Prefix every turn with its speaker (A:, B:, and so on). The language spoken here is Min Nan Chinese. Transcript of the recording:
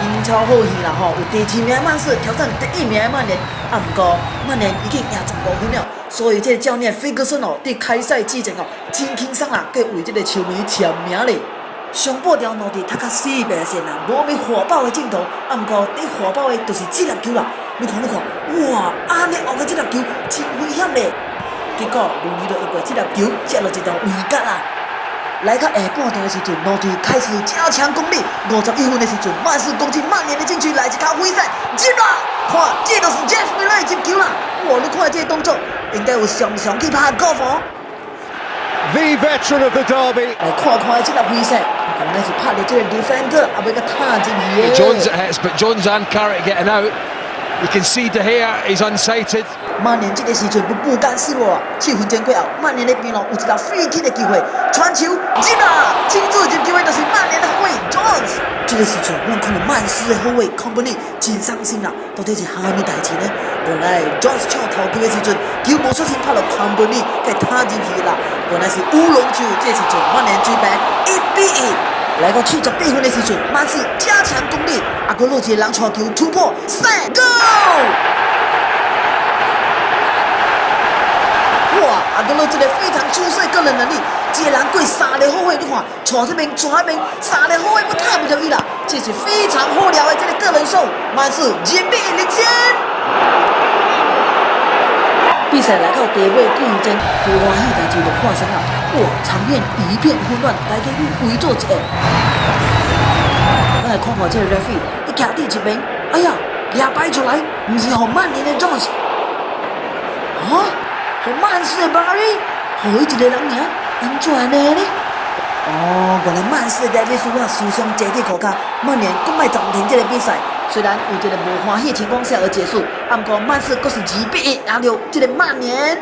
A: 英超好戲啦吼，有第二名的曼市挑戰第一名的曼聯，啊，毋過曼聯已經贏15分了，所以這個教練菲格森哦，佇開賽之前哦，真輕鬆啦，閣為這個球迷簽名咧。上半場兩隊踢甲死白線啦，無啥物火爆的鏡頭，啊，毋過佇火爆的就是這粒球啦。你看，你看，哇，按呢學的這粒球真危險咧。結果魯尼就因為這粒球接落一道圍角啦。來到下半場的時陣，兩隊開始加強攻力。51分的時陣，曼市攻進曼聯的禁區，來一跤揮賽入啦！看，這就是 James Milner 入球啦！哇，你看這個動作，應該有常常去拍高爾夫。
B: The veteran of the derby。
A: 來看看這粒揮賽，原來是拍著這個 defender，也欲閣踏進去的。
C: Jones it hits, but Jones and Carrick getting out. You can see De Gea is unsighted.
A: 曼聯這個時陣不甘示弱，7分鐘過後，曼聯的邊路有一個 free kick 的機會，傳球入啦！親自入球的就是曼聯的後衛 Jones。這個時陣，我看到曼斯的後衛 Kompany 真傷心啦，到底是蝦米代誌呢？原來 Jones 搶頭球的時陣，球無小心拍落 Kompany，給踏入去啦。原來是烏龍球，這時陣曼聯追平1比1。來到78分的時陣，曼斯加強攻力，阿哥洛一個人傳球突破，三 go！哇！阿哥洛這個非常出色的個人能力，一個人過三個後衛，你看，傳這邊傳那邊，三個後衛都踏毋著伊啦，這是非常好料的這個個人秀，曼市2比1領先。比賽來到第尾幾分鐘，無歡喜代誌就發生了，哇！場面一片混亂，大家去圍做一下。咱來看看這個 referee，伊徛佇一邊，哎呀，掠擺出來，毋是予曼聯的 Jones，啊，予曼市的 Barry，予伊一個人贏，按怎按呢呢？哦，原來曼市的戴維斯瓦受傷坐佇褲跤，曼聯閣欲暫停這個比賽。雖然為這個無歡喜的情況下而結束，啊，毋過曼市閣是2比1贏著這個曼聯。